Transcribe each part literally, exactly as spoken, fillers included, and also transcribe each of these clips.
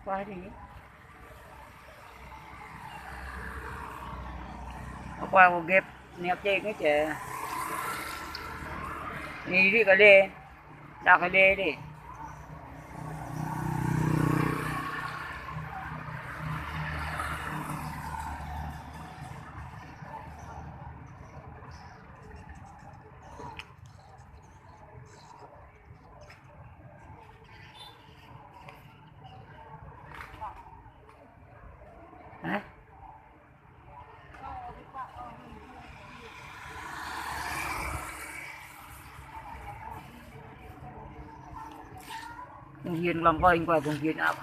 Kuah đi. Kuah kơ gĕp, nĕp čĕ kơ čĕ. Anai rĭ kơ lĕ. Đa kơ lĕ đi. Hah? Công viên Long Coanh qua công viên ốc.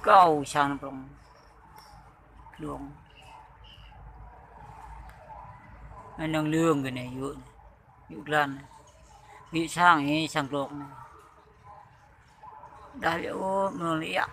Kâo sang prong. Lông. Anai năng lương kơ anai yŭ. Yŭ glan. Yŭ sang anai, sang glông anai. Đah lĕ ôh, mơ̆ng lĕ yă.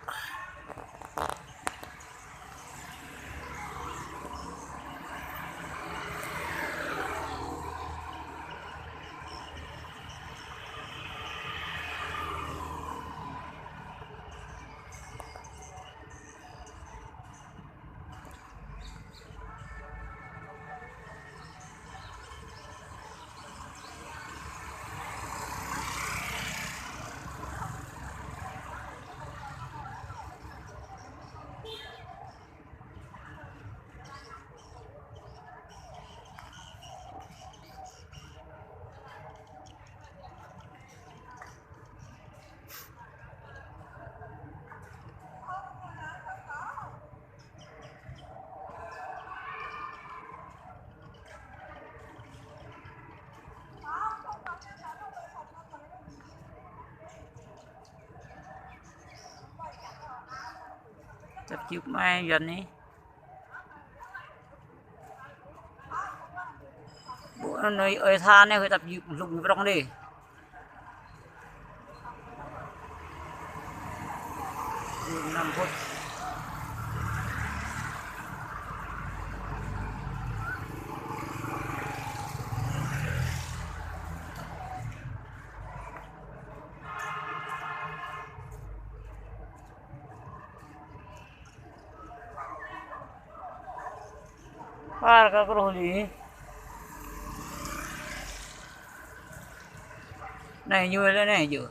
Tăp jŭp mai Yuan anai. Ƀu anai ơi tha anai kơ tăp jŭp hlŭk ñu prong đê. Năm phút. Par ka kruh li. Anai ñu lĕ anai yơh.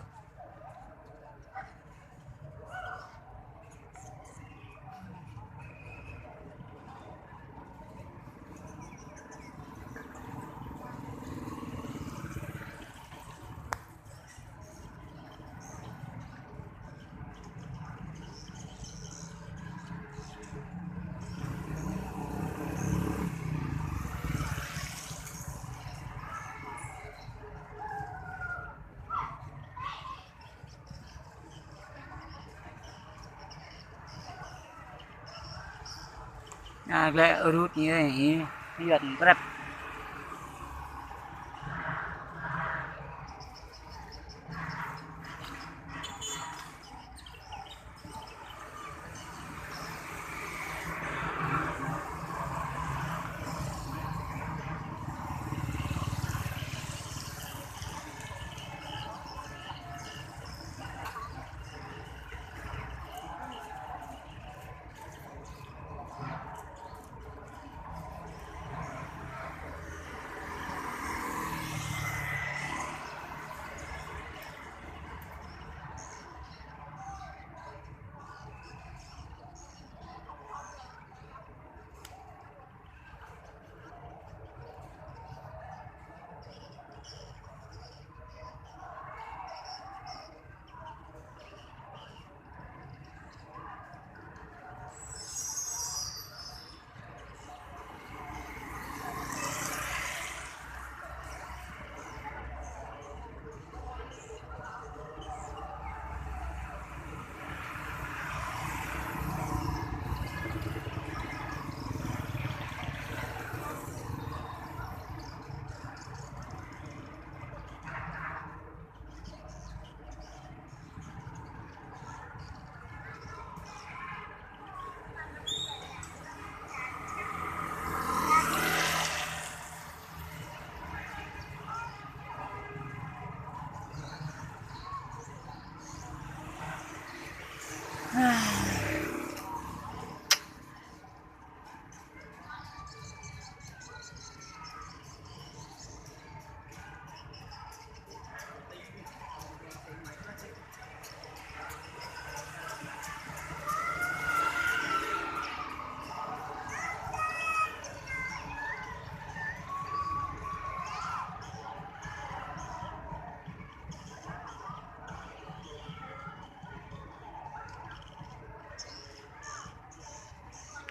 A, glĕ rut ñu ih, yuan prep.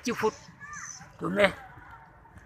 Chục phút. Tụi mẹ.